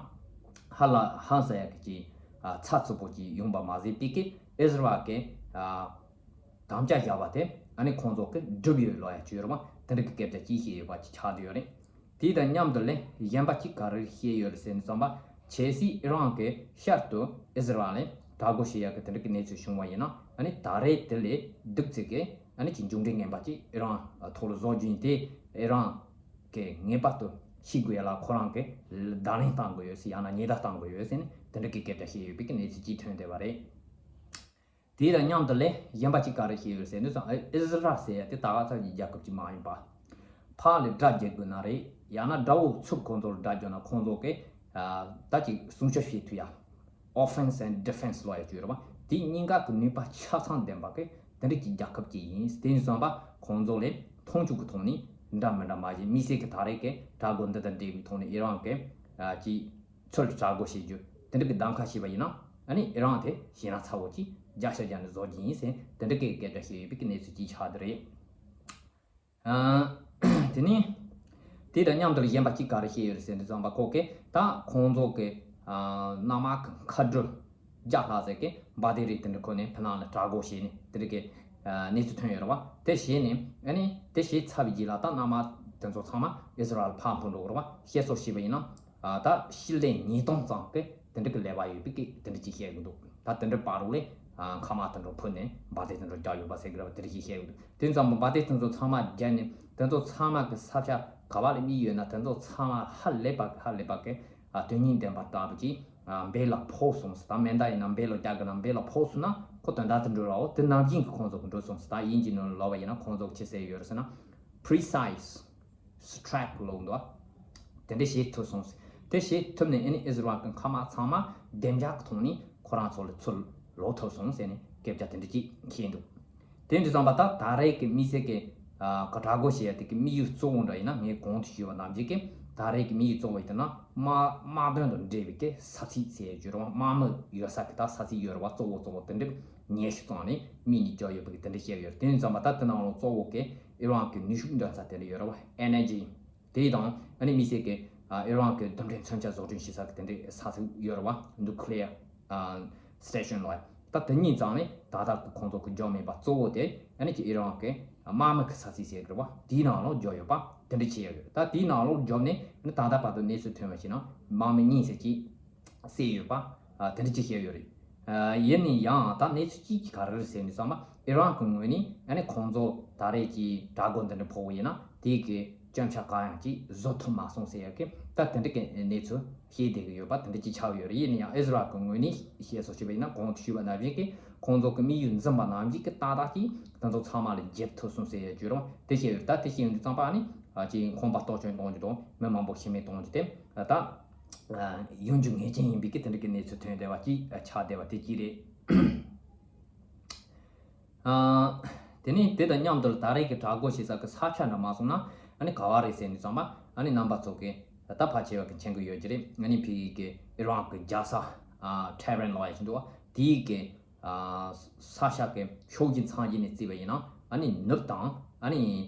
ཧ་ལ་ཧང་སང་ཡ་གི་ཅིག་ཨ་ཚགས་ཚུད་པོ་ཅིག་ཡོང་པ་མ་ཟད། དེ་གི་ཨི་ཟི་རལ་གྱི་ཨ་དམ་བཅའ་བཞག་པ་དེ་ཨ་ནི་ཁོང་ཚོ་གིས་བསྒྲུབས་ཡོད་ལབ་ཡ་ཅིག་ཡོད་རེད་བ། དེ་འདྲ་གི་སྐད་ཆ་ཅིག་བཤད་ཡོད་པ་ཅིག་ཆགས་བསྡད་ཡོད་རེད། དེ་དང་མཉམ་དུ་ལས་གཞན་པ་ཅིག་ག་རེ་བཤད་ཡོད་རེད་ཟེར་ན། ཙམ་པ་གལ་སྲིད་ཨི་རན་གྱིས་ཤར་དུ་ཨི་ཟི་རལ་ལ་དྲག་རྒོལ་བྱེད་ཡག་གི་དེ་འདྲ་གི་གནས་ཚུལ་བྱུང་བ་ཡིན་ན། ཨ་ནི་ད་རེས་དེ་ལས་སྡུག་ཙམ་གྱི་ཨ་ནི་ཅིག་མཇུག་འབྲས་ངན་པ་ཅིག་ཨི་རན་ཐོག་ལ་བཟོ་རྒྱུ་ཡིན། དེ་ཨི་རན་གྱིས་ངེས་པར་དུ་ ཤི་དགོས་ཡ་ལ་ཁོ་རང་གི་བརྡ་ལན་བཏང་དགོས་ཡོད་ཟེར། ཡང་ན་ཉེན་བརྡ་བཏང་དགོས་ཡོད་ཟེར་ནས་དེ་འདྲ་གི་སྐད་ཆ་བཤད་ཡོད་པའི་གི་གནས་ཚུལ་ཅིག་ཐོན་བསྡད་པ་རེད། དེ་དང་མཉམ་དུ་ལས་གཞན་པ་གཅིག་ག་རེ་བཤད་ཡོད་ཟེར་དུས་ཙང་ཨི་ཟི་རལ་ཟེར་ཡ་དེ་ད་ག་ཚོད་ཀྱི་རྒྱལ་ཁབ་ཅིག་མ་ཡིན་པ། ཕར་ལ་དགྲ་རྒྱག་དགོས་ན་རེད། ཡང་ན་དགྲ་བོ་ཚུར་ཁོང་ཚོ་ལ་དགྲ་རྒྱག་ན་ཁོང་ཚོ་གི་ད་ཅིག་སྲུང་སྐྱོབ་བྱེད་ཐུབ་ཡ། Offense and defense ལབ་ཡ་ཅིག་ཡོད་རེད་བ། དེ་གཉིས་ཀ་གི་ནུས་པ་ཆ་ཚང་ལྡན་པ་གི་དེ་འདྲ་གི་རྒྱལ་ཁབ་ཅིག་ཡིན། དེ་ཡིན་ཙང་ཁོང་ཚོ་ལས་མཐོང་ཆུང་གི་ཐོག་ནས་འདྲ་མི་འདྲ་མ་བྱེད། དམིགས་བསལ་གི་ད་རེས་གི་དྲག་རྒོལ་འདི་དང་འབྲེལ་བའི་ཐོག་ནས་ཨི་རན་གི་ཅིག་ཚུར་དྲག་རྒོལ་བྱེད་རྒྱུ་དེ་འདྲ་གི་གདམ་ཁ་བྱས་པ་ཡིན་ན། ཨ་ནི་ཨི་རན་དེ་ཞེད་སྣང་ཚ་བོ་ཅིག་རྒྱག་ཤ་རྒྱག་ནས་བཟོ་རྒྱུ་ཡིན་ཟེར་དེ་འདྲ་གི་སྐད་ཆ་བཤད་ཡོད་པའི་གི་གནས་ཚུལ་ཅིག་ཆགས་བསྡད་རེད། ཨ། དེ་ནས་དེ་དང་མཉམ་དུ་གཞན་པ་གཅིག་ག་རེ་བཤད་ཡོད་རེད་ཟེར་དུས་ཙམ་པ་ཁོ་གིས་ད་ཁོང་ཚོ་གི་ཨ་གནམ་དམག་གི་མཁའ་འགྲུལ་བརྒྱ་ལྷག་ཟེར་གི་འབར་མདེལ་རིགས་དེ་འདྲ་ཁོ་ནས་ཕི་ནང་ལ་དྲག་རྒོལ་བྱས་ནས་དེ་འདྲ་གི་ཨ་གནས་ཚུལ་ཐོན་ཡོད་རེད་བ། དེ་བྱས་ནས་ཨ་ནི་དེ་བྱས་ཚར་བའི་རྗེས་ལ་ད་གནམ་དམག་དེ་ཚོ་ཚང་མ་ཨི་ཟི་རལ་ཕར་འཕུར་འགྲོ་གི་རེད་བ། བཤད་སྲོལ་བྱས་པ་ཡིན་ན། ཨ་ད་ཕྱི་ལན་ཉིས་སྟོང་ཙམ་གི་དེ་འདྲ་གི་ལས་པ་ཡོད་པའི་གི་དེ་འདྲ་ཅིག་བཤད་གི་འདུག་ད་དེ་འདྲ་བར་རུ་ལས་ཨ་མཁའ་དམག་དེ་འདྲ་འཕུར་ནས་འབར་མདེལ་དེ་འདྲ་རྒྱག་ཡོད་པ་ཟེར་གི་རེད་བ། དེ་འདྲ་ཅིག་བཤད་གི་འདུག་དེ་ཙམ་པ་འབར་མདེལ་དེ་ཚོ་ཚང་མ་བརྒྱབ་ནས་དེ་ཚོ་ཚང་མ་གི་ས་ཆ་ག་བ་ལ་དམིགས་ཡོད་ན་དེ་ཚོ་ཚང་མ་ཧ་ལས་པ་ཧ་ལས་པ་གི་ཨ་དོན་སྙིང་ལྡན་པ་ལྟ་བུ་ཅིག་ཨ་འབེན་ལ་ཕོག་སོང་ཟེར། ད་མེ་མདའ་ཡིན་ན་འབེན་ལ་རྒྱག་གི་ན་འབེན་ལ་ཕོག་སོང་ན་ཁོ་དོན་དག་དེ་འགྲོ་ར་འོ། དེ་ནང་བཞིན་གི་ཁོང་ཚོ་གི་འགྲོ་སོང་ཟེར། ད་དབྱིན་ཇི་ནང་ལ་ལབ་པ་ཡིན་ན་ཁོང་ཚོ་གི་ཅི་ཟེར་ཡོད་རེད་ཟེར་ན། Precise strike ལབ་འདུག་དེ་འདྲ་བྱེད་ཐུབ་སོང་ཟེར། དེ་བྱེད་ཐུབ་ནས་ཨ་ནི་ཨི་ཟི་རལ་གྱི་མཁའ་དམག་ཚང་མ་བདེ་འཇགས་ཀྱི་ཐོག་ནས་ཁོ་རང་ཚོ་ལ་ཚུར་ལོག་ཐུབ་སོང་ཟེར་ནས་སྐད་ཆ་དེ་འདྲ་ཅིག་བཤད་འདུག་དེ་འདྲ་ཙམ་པ་ད་ད་རེས་ཀྱི་དམིགས་བསལ་གྱི་ཨ་གི་དྲག་རྒོལ་བྱེད་ཡ་དེ་གི་དམིགས་ཡུལ་གཙོ་བོ་འདྲ་ཡིན་ན། ངས་གོང་དུ་ཞུས་པ་ནང་བཞིན་གྱི་ད་རེས་ཀྱི་དམིགས་ཡུལ་གཙོ་བོ་ཡིན་ན་དམག་དམག་དོན་དང་འབྲེལ་བའི་གི་ས་ཚིགས་ཟེར་ཡ་བརྗོད་རུང་དམག་མི་ཡོད་ས་གི་ད་ས་ཚིགས་ཡོད་རེད་བ། གཙོ་བོ་གཙོ་བོ་དེ་འདྲ་ཉི་ཤུ་ཙམ་ནས་དམིགས་ནས་བརྒྱབ་ཡོད་པ་གི་དེ་འདྲ་བཤད་ཡོད་རེད། དེ་ཡིན་ཙམ་པ་ད་དེ་ནང་ལོགས་གཙོ་བོ་གི་ཨི་རན་གྱི་ནུས་ཤུགས་འདྲེན་ས་དེ་འདྲ་ཡོད་རེད་བ། Energy དེ་དང་ཨ་ནི་དམིགས་བསལ་གྱི་ཨ་ཨི་རན་གྱི་རྡུལ་ཕྲན་མཚོན་ཆ་བཟོ་སྐྲུན་བྱེད་ས་གི་དེ་འདྲའི་ས་ཚིགས་ཡོད་རེད་བ། Nuclear ཨ་Station ལ། ད་དེ་གཉིས་ཙམ་ནས་ད་ལྟ་གི་ཁོང་ཚོ་གི་འཇོག་མེད་པ་གཙོ་བོ་དེ་ཨ་ནི་ཀྱི་ཨི་རན་གྱི་དམག་མི་གི་ས་ཚིགས་ཟེར་གི་རེད་བ། དེའི་ནང་ལོགས་འཇོག་ཡོད་པ་དེ་འདྲ་བྱས་ཡོད། ད་དེའི་ནང་ལོགས་འཇོག་ནས་ཨ་ནི་ད་ལྟ་བར་དུ་གནས་ཚུལ་ཐོན་པ་ཞིག་ན་དམག་མི་གཉིས་ཟེར་གྱི་བསད་ཡོད་པ། ཨ་དེ་འདྲ་ཅིག་བཤད་ཡོད་རེད། ཨ་ཡིན་ན་ཡང་ད་གནས་ཚུལ་གཅིག་གིས་ག་རེ་རེད་ཟེར་ནས་བསམ་ན་ཨི་རན་གྱི་ངོས་ནས་ཨ་ནི་ཁོང་ཚོ་ད་རེས་ཀྱི་དྲག་རྒོལ་འདི་འདྲ་ཕོག་པ་ཡིན་ན་དེ་གི་སྐྱོན་ཆ་གང་ཡང་ཅིག་བཟོ་ཐུབ་མ་སོང་ཟེར་ཡ་གི་ད་དེ་འདྲ་གི་གནས་ཚུལ་བཤད་བསྡད་ཀྱི་ཡོད་པ་དེ་འདྲ་ཅིག་ཆགས་ཡོད་རེད། ཡིན་ན་ཡང་ཨི་ཟི་རལ་གྱི་ངོས་ནས་བཤད་སྲོལ་བྱས་པ་ཡིན་ན་གོང་དུ་ཞུས་པ་ནང་བཞིན་གྱི་ཁོང་ཚོ་གི་དམིགས་ཡུལ་འཛིན་པ་ནང་བཞིན་གྱི་ཏག་ཏག་ཅིག་དེ་ཚོ་ཚང་མ་ལ་འཇིབ་ཐུབ་སོང་ཟེར་ཡ་བརྗོད་རུང་དེ་བཤད་ཡོད་རེད། ད་དེ་བཤད་ཡོང་དུས་ཙམ་པ་ཨ་ནི་ཨ་ཅིག་ཁང་པ་གཏོར་སྐྱོན་གཏོང་རྒྱུ་དང་མི་མང་པོ་ཤི་རྨས་གཏོང་རྒྱུ་དེ་ད། ཡོང་རྒྱུ་ངེས་ཅན་ཡིན་པའི་གི་དེ་འདྲ་གི་གནས་ཚུལ་ཐོན་བསྡད་པ་ཅིག་ཆགས་བསྡད་པ་དེ་གཅིག་རེད། དེ་ནས་དེ་དང་མཉམ་དུ་ད་རེས་ཀྱི་དྲག་རྒོལ་བྱེད་ས་གི་ས་ཆ་འདྲ་མ་སོང་ན་ཨ་ནི་ག་བ་རེད་ཟེར་ནས་བསམ་པ་ཨ་ནི་རྣམ་པ་ཚོ་གི་ད་ཕལ་ཆེ་བ་གི་མཁྱེན་གི་ཡོད་ཀྱི་རེད། ཨ་ནི་ཕ་གི་གི་ཨི་རན་གི་རྒྱལ་ས་ཨ་ཐེ་རན་ལབ་ཡ་ཞིག་འདུག་བ། དེའི་གི་ཨ་ས་ཆ་གི་ཕྱོགས་ཀྱི་མཚམས་ཀྱི་ནས་བརྩིས་པ་ཡིན་ན་ཨ་ནི་ནུབ་དང་ཨ་ནི་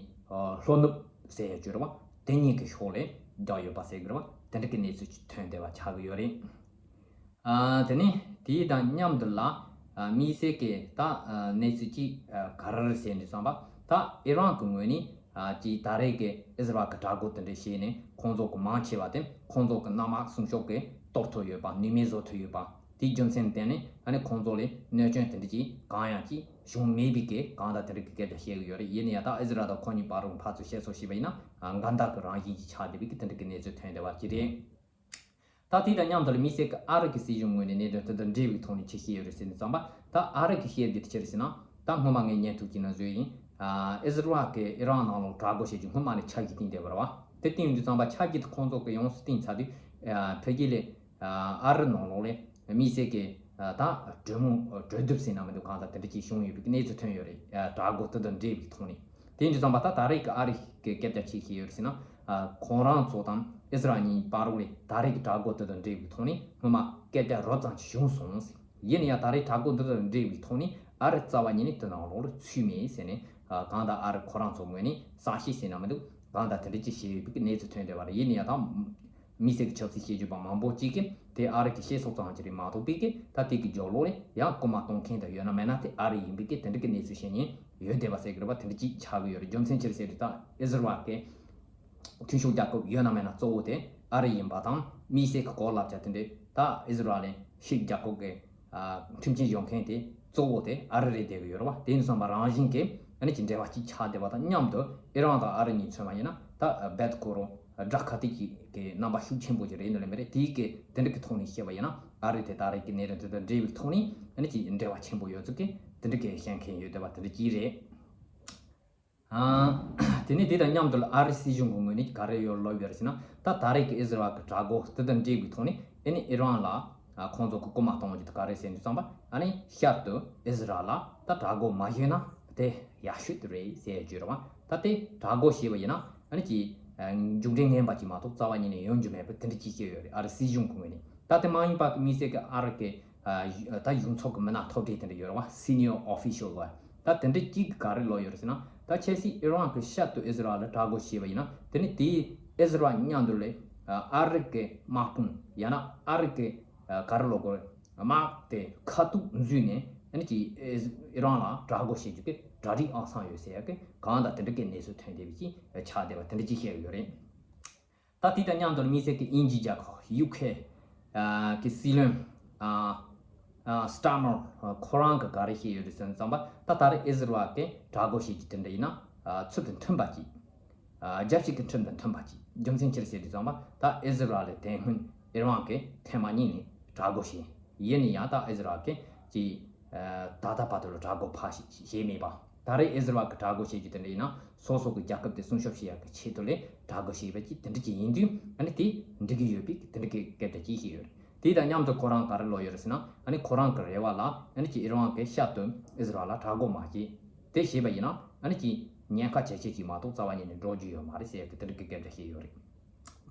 ཨ་ལྷོ་ནུབ་ཟེར་ཡ་ཅིག་ཡོད་རེད་བ། དེ་གཉིས་ཀྱི་ཕྱོགས་ལ་རྒྱག་ཡོད་པ་ཟེར་གི་རེད་བ། དེ་འདྲ་གི་གནས་ཚུལ་ཅིག་ཐོན་བསྡད་པ་ཆགས་གི་ཡོད་རེད། ཨ་དེ་ནས་དེའི་དང་མཉམ་དུ་ལ་ཨ་དམིགས་བསལ་གྱི་ད་ཨ་གནས་ཚུལ་ཅིག་ཨ་ག་རེ་རེད་ཟེར་ནས་བསམ་པ་ད་ཨི་རན་གྱི་ངོས་ནས་ཨ་ཅིག་ད་རེས་ཀྱི་ཨི་ཟི་རལ་གྱི་དྲག་རྒོལ་དེ་འདྲ་བྱས་ནས་ཁོང་ཚོ་གི་མང་ཆེ་བ་དེ་ཁོང་ཚོ་གི་གནམ་དམག་སྲུང་སྐྱོབ་ཀྱིས་གཏོར་ཐུབ་ཡོད་པ། ནུས་མེད་བཟོ་ཐུབ་ཡོད་པ། དེའི་རྒྱུ་མཚན་བརྟེན་ནས་ཨ་ནི་ཁོང་ཚོ་ལ་གནོད་སྐྱོན་དེ་འདྲ་ཅིག་གང་ཡང་ཅིག་བྱུང་མེད་པའི་གི་གང་ལྟར་དེ་འདྲ་གི་སྐད་ཆ་བཤད་གི་ཡོད་རེད། ཡིན་ན་ཡང་ད་ཨི་ཟི་རལ་དང་ཁོ་གཉིས་བར་རུ་ཕར་ཚུར་བཤད་སྲོལ་བྱས་པ་ཡིན་ན་འགལ་ཟླ་གི་རང་བཞིན་ཅིག་ཆགས་བསྡད་པའི་གི་དེ་འདྲ་གི་གནས་ཚུལ་ཐོན་བསྡད་པ་ཅིག་རེད། ད་དེ་དང་མཉམ་དུ་ལ་དམིགས་བསལ་གྱི་ཨ་རི་གི་སྲིད་གཞུང་ངོས་ནས་གནད་དོན་དེ་དང་འབྲེལ་བའི་ཐོག་ནས་ཅི་བཤད་ཡོད་རེད་ཟེར་ནས་བསམ་པ། ད་ཨ་རི་གི་བཤད་རྒྱུ་དེ་ཅི་རེད་ཟེར་ན། ད་སྔོན་མ་ངས་བརྙན་ཐུང་གཅིག་ནང་བཟོས་ཡིན། ཨ་ཨི་ཟི་རལ་གྱིས་ཨི་རན་ནང་ལ་དྲག་རྒོལ་བྱེད་རྒྱུ་སྔོན་མ་ནས་ཆ་བཞག་བསྟན་བསྡད་པ་རེད་བ། དེ་བསྟན་ཡོང་དུས་ཙམ་པ་ཆ་རྒྱུས་དེ་ཁོང་ཚོ་གི་ཡོངས་སུ་བསྟན་ཚར་དུས། ཨ་ཕ་གི་ལས་ཨ་རི་ནང་ལོགས་ལས་དམིགས་བསལ་གྱི་ཨ་ད་གྲོས་མོལ་གྲོས་བསྡུར་ཟེར་ན་མི་འདུག་གང་ལྟར་དེ་འདྲ་ཅིག་བྱུང་ཡོད་པའི་གནས་ཚུལ་ཐོན་ཡོད་རེད། ཨ་དྲག་རྒོལ་དེ་དང་འབྲེལ་བའི་ཐོག་ནས། དེ་ཡིན་དུས་ཙམ་པ་ད་ད་རེས་ཀྱི་ཨ་རི་གི་སྐད་ཆ་ཅི་བཤད་ཡོད་རེད་ཟེར་ན། ཨ་ཁོང་རང་ཚོ་དང་ཨི་ཟི་རལ་གཉིས་བར་རུ་ལས་ད་རེས་ཀྱི་དྲག་རྒོལ་དེ་དང་འབྲེལ་བའི་ཐོག་ནས་སྔོན་མ་སྐད་ཆ་རོབ་ཙམ་ཞིག་བྱུང་སོང་ཟེར། ཡིན་ན་ཡང་ད་རེས་དྲག་རྒོལ་འདི་དང་འབྲེལ་བའི་ཐོག་ནས་ཨ་རི་རྩ་བ་ཉིད་ནས་དེ་ནང་ལོགས་ལ་ཚུད་མེད་ཟེར་ནས། ཨ་གང་ལྟར་ཨ་རི་ཁོ་རང་ཚོ་ངོས་ནས་གསལ་བཤད་ཟེར་ན་མི་འདུག་གང་ལྟར་དེ་འདྲ་ཅིག་བྱས་ཡོད་པའི་གནས་ཚུལ་ཐོན་བསྡད་པ་རེད། ཡིན་ན་ཡང་ད་དམིགས་བསལ་གྱི་ཆབ་སྲིད་བཤད་རྒྱུ་པ་མང་པོ་ཅིག་གིས་དེ་ཨ་རི་གི་བཤད་སྲོལ་ཙམ་ཅིག་རེད་མ་གཏོགས་པའི་གི་ད་དེ་གི་རྒྱབ་ལོགས་ལ་ཡང་རྐུ་མ་གཏོང་མཁན་དང་ཡོད་ན་མེད་ན་དེ་ཨ་རི་ཡིན་པའི་གི་དེ་འདྲ་གི་གནས་ཚུལ་བཤད་མཁན་ཡོད་བསྡད་པ་ཟེར་གི་རེད་བ། དེ་འདྲ་ཅིག་ཆགས་གི་ཡོད་རེད། རྒྱུ་མཚན་ཅི་རེད་ཟེར་དུས་ད་ཨི་ཟི་རལ་གི་མཐུན་ཕྱོགས་རྒྱལ་ཁབ་ཡོད་ན་མེད་ན་གཙོ་བོ་དེ་ཨ་རི་ཡིན་པ་དང་། དམིགས་བསལ་གྱི་གོ་ལབ་བྱ་དེ་འདྲའི་ད་ཨི་ཟི་རལ་ལས་ཤིག་རྒྱལ་ཁབ་ཀྱི་ཨ་མཐུན་རྐྱེན་སྦྱོར་མཁན་དེ་གཙོ་བོ་དེ་ཨ་རི་རེད་བསྡད་ཀྱི་ཡོད་རེད་བ། དེ་ཡིན་ཙང་མ་རང་བཞིན་གྱི་ཨ་ནི་ཀྱི་འབྲེལ་བ་གཅིག་ཆགས་བསྡད་པ་དང་མཉམ་དུ་ཨི་རན་དང་ཨ་རི་གཉིས་མཚོན་པ་ཡིན་ན་ད་བེད་ཀོ་རོ་ དགྲ་ཁ་གཏད་ཀྱི་གི་རྣམ་པ་ཤུགས་ཆེན་པོ་ཅིག་རེད་ནི་ལས་མ་རེད། དེའི་གི་དེ་འདྲ་གི་ཐོག་ནས་བཤད་པ་ཡིན་ན་ཨ་རི་དེ་ད་རེས་ཀྱི་གནད་དོན་དེ་དང་འབྲེལ་བའི་ཐོག་ནས་ཨ་ནི་ཅིག་འབྲེལ་བ་ཆེན་པོ་ཡོད་ཚུལ་གི་དེ་འདྲ་གི་བཤད་མཁན་ཡོད་བསྡད་པ་དེ་འདྲ་ཅིག་རེད། ཨ། དེ་ནས་དེ་དང་མཉམ་དུ་ཨ་རི་སྲིད་གཞུང་གི་ངོས་ནས་ག་རེ་ཡོད་ལབ་ཡོད་རེད་ཟེར་ན། ད་ད་རེས་ཀྱི་ཨི་ཟི་རལ་གྱི་དྲག་རྒོལ་དེ་དང་འབྲེལ་བའི་ཐོག་ནས་ཨ་ནི་ཨི་རན་ལ་ཨ་ཁོང་ཚོ་གི་སྐུལ་མ་གཏོང་རྒྱུ་དེ་ག་རེ་ཟེར་དུས་ཙམ་པ། ཨ་ནི་ཤར་དུ་ཨི་ཟི་རལ་ལ་ད་དྲག་རྒོལ་མ་བྱས་ན་དེ་ཡག་ཤོས་དེ་རེད་ཟེར་རྒྱུ་རེད་བ། ད་དེ་དྲག་རྒོལ་བྱས་པ་ཡིན་ན་ཨ་ནི་ཀྱི་ཨ་མཇུག་འབྲས་ངན་པ་ཅིག་མ་གཏོགས་རྩ་བ་ཉིད་ནས་ཡོང་རྒྱུ་མེད་པ་དེ་འདྲ་ཅིག་བཤད་ཡོད་རེད། ཨ་རི་སྲིད་གཞུང་གི་ངོས་ནས། ད་དེ་མ་ཡིན་པ་གི་དམིགས་བསལ་གྱི་ཨ་རི་གི་ཨ་ད་གཞུང་ཚབ་ཀྱི་མི་སྣ་མཐོ་གྲས་དེ་འདྲ་ཡོད་རེད་བ། Senior official ལ། ད་དེ་འདྲ་གཅིག་ག་རེ་ལབ་ཡོད་རེད་ཟེར་ན། ད་ཁྱེད་སི་ཨི་རན་གྱི་ཤར་དུ་ཨི་ཟི་རལ་ལ་དྲག་རྒོལ་བྱས་པ་ཡིན་ན། དེ་ནི་དེའི་ཨི་ཟི་རལ་མཉམ་དུ་ལས་ཨ་རི་གི་དམག་དཔུང་ཡང་ན་ཨ་རི་གི་ཨ་ག་རེ་ལབ་དགོས་རེད། དམག་དེ་ཁ་ཐུག་འཛུལ་ནས་ཨ་ནི་ཀྱི་ཨི་ཨི་རན་ལ་དྲག་རྒོལ་བྱེད་རྒྱུ་གི་གྲ་སྒྲིག་ཨང་སང་ཡོད་ཟེར་ཡ་གི་གང་ལྟར་དེ་འདྲ་གི་གནས་ཚུལ་ཐོན་བསྡད་པའི་ཅིག་ཆགས་བསྡད་པ་དེ་འདྲ་ཅིག་བཤད་ཡོད་རེད། ད་དེ་དང་མཉམ་དུ་དམིགས་བསལ་གྱི་དབྱིན་ཇིའི་རྒྱལ་ཁབ་ཡུ་ཁེ་ཨ་གི་སྲིད་བློན་ཨ་ཨ་སི་ཊར་མར་ཁོ་རང་གིས་ག་རེ་བཤད་ཡོད་རེད་ཟེར་ཙམ་པ། ད་ད་རེས་ཨི་ཟི་རལ་གྱིས་དྲག་རྒོལ་བྱེད་རྒྱུ་དེ་འདྲ་ཡིན་ན་ཨ་ཚུལ་དང་མཐུན་པ་ཅིག་ཨ་རྒྱལ་སྤྱི་གི་ཁྲིམས་དང་མཐུན་པ་ཅིག་རྒྱུ་མཚན་ཅི་རེད་ཟེར་དུས་ཙམ་པ། ད་ཨི་ཟི་རལ་ལས་དེ་སྔོན་ཨི་རན་གྱིས་ཐེངས་མ་གཉིས་ནས་དྲག་རྒོལ་བྱས། ཡིན་ན་ཡང་ད་ཨི་ཟི་རལ་གྱིས་ཀྱི་ད་ལྟ་བར་དུ་ལ་དྲག་རྒོལ་ཕར་བྱས་བྱས་མེད་པ། ད་རེས་ཨི་ཟི་རལ་གྱི་དྲག་རྒོལ་བྱེད་རྒྱུ་དེ་འདྲ་ཡིན་ན་སོ་སོ་གི་རྒྱལ་ཁབ་དེ་སྲུང་སྐྱོབ་བྱེད་ཡག་གི་ཆེད་དུ་ལས་དྲག་རྒོལ་བྱས་པ་ཅིག་དེ་འདྲ་ཅིག་ཡིན་དུས། ཨ་ནི་དེ་འགྲིག་གི་ཡོད་པའི་དེ་འདྲ་གི་སྐད་ཆ་ཅིག་བཤད་ཡོད་རེད། དེ་དང་མཉམ་དུ་ཁོ་རང་ག་རེ་ལབ་ཡོད་རེད་ཟེར་ན། ཨ་ནི་ཁོ་རང་གི་རེ་བ་ལ་ཨ་ནི་ཀྱི་ཨི་རན་གྱི་ཤར་དུ་ཨི་ཟི་རལ་ལ་དྲག་རྒོལ་མ་བྱེད། དེ་བྱས་པ་ཡིན་ན་ཨ་ནི་ཀྱི་ཉེན་ཁ་ཇེ་ཆེ་ཅིག་མ་གཏོགས་རྩ་བ་ཉིད་ནས་འགྲོ་རྒྱུ་ཡོད་མ་རེད་ཟེར་ཡག་གི་དེ་འདྲ་གི་སྐད་ཆ་བཤད་ཡོད་རེད།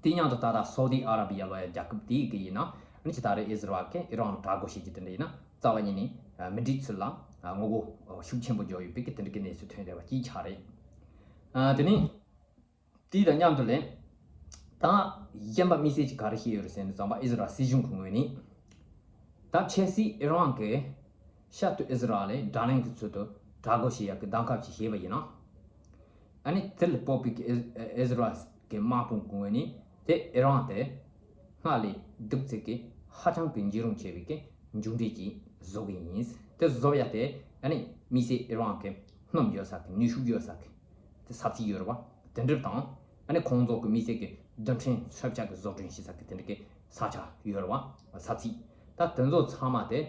དེ་མཉམ་དུ་ད་ལྟ་སའུ་དི་ཨ་ར་བི་ཡ་ལབ་ཡ་རྒྱལ་ཁབ་དེའི་གི་ཡིན་ན། ཨ་ནི་ཅི་ད་རེས་ཨི་ཟི་རལ་གྱིས་ཨི་རན་ལ་དྲག་རྒོལ་བྱེད་རྒྱུ་དེ་འདྲ་ཡིན་ན་རྩ་བ་ཉིད་ནས་མི་འགྲིག་ཚུལ་ལ་ངོ་རྒོལ་ཤུགས་ཆེན་པོ་བརྒྱབ་ཡོད་པའི་གི་དེ་འདྲ་གི་གནས་ཚུལ་ཐོན་བསྡད་པ་ཅིག་ཆགས་རེད། དེ་ནས་དེ་དང་མཉམ་དུ་ལས་ད་གཞན་པ་དམིགས་བསལ་གྱི་ག་རེ་བཤད་ཡོད་རེད་ཟེར་ན། ཙམ་པ་ཨི་ཟི་རལ་སྲིད་གཞུང་གི་ངོས་ནས་ད་ཆབ་སྲིད་ཨི་རན་གྱི་ཤར་དུ་ཨི་ཟི་རལ་ལ་དགྲ་ལན་གྱི་ཚུལ་དུ་དྲག་རྒོལ་བྱེད་ཡག་གི་གདམ་ཁ་ཅིག་བྱས་པ་ཡིན་ན། ཨ་ནི་དེ་ལ་དཔག་པའི་གི་ཨི་ཨི་ཟི་རལ་གྱི་དམག་དཔུང་གི་ངོས་ནས་དེ་ཨི་རན་དེ་སྔར་ལས་སྡུག་ཙམ་གྱི་ཧ་ཅང་གི་འཇིགས་རུང་ཆེ་བའི་གི་མཇུག་འབྲས་ཅིག་བཟོ་གི་ཡིན། དེ་བཟོ་ཡ་དེ་ཨ་ནི་དམིགས་བསལ་ཨི་རན་གྱི་སྣུམ་ཡོད་ས་གི་ནུས་ཤུགས་ཡོད་ས་གི་དེ་ས་ཚིགས་ཡོད་རེད་བ། དེ་འདྲ་དང་ཨ་ནི་ཁོང་ཚོ་གི་དམིགས་བསལ་གྱི་རྡུལ་ཕྲན་མཚོན་ཆ་གི་བཟོ་སྐྲུན་བྱེད་ས་གི་དེ་འདྲ་གི་ས་ཆ་ཡོད་རེད་བ། ས་ཚིགས། ད་དེ་ཚོ་ཚང་མ་དེ་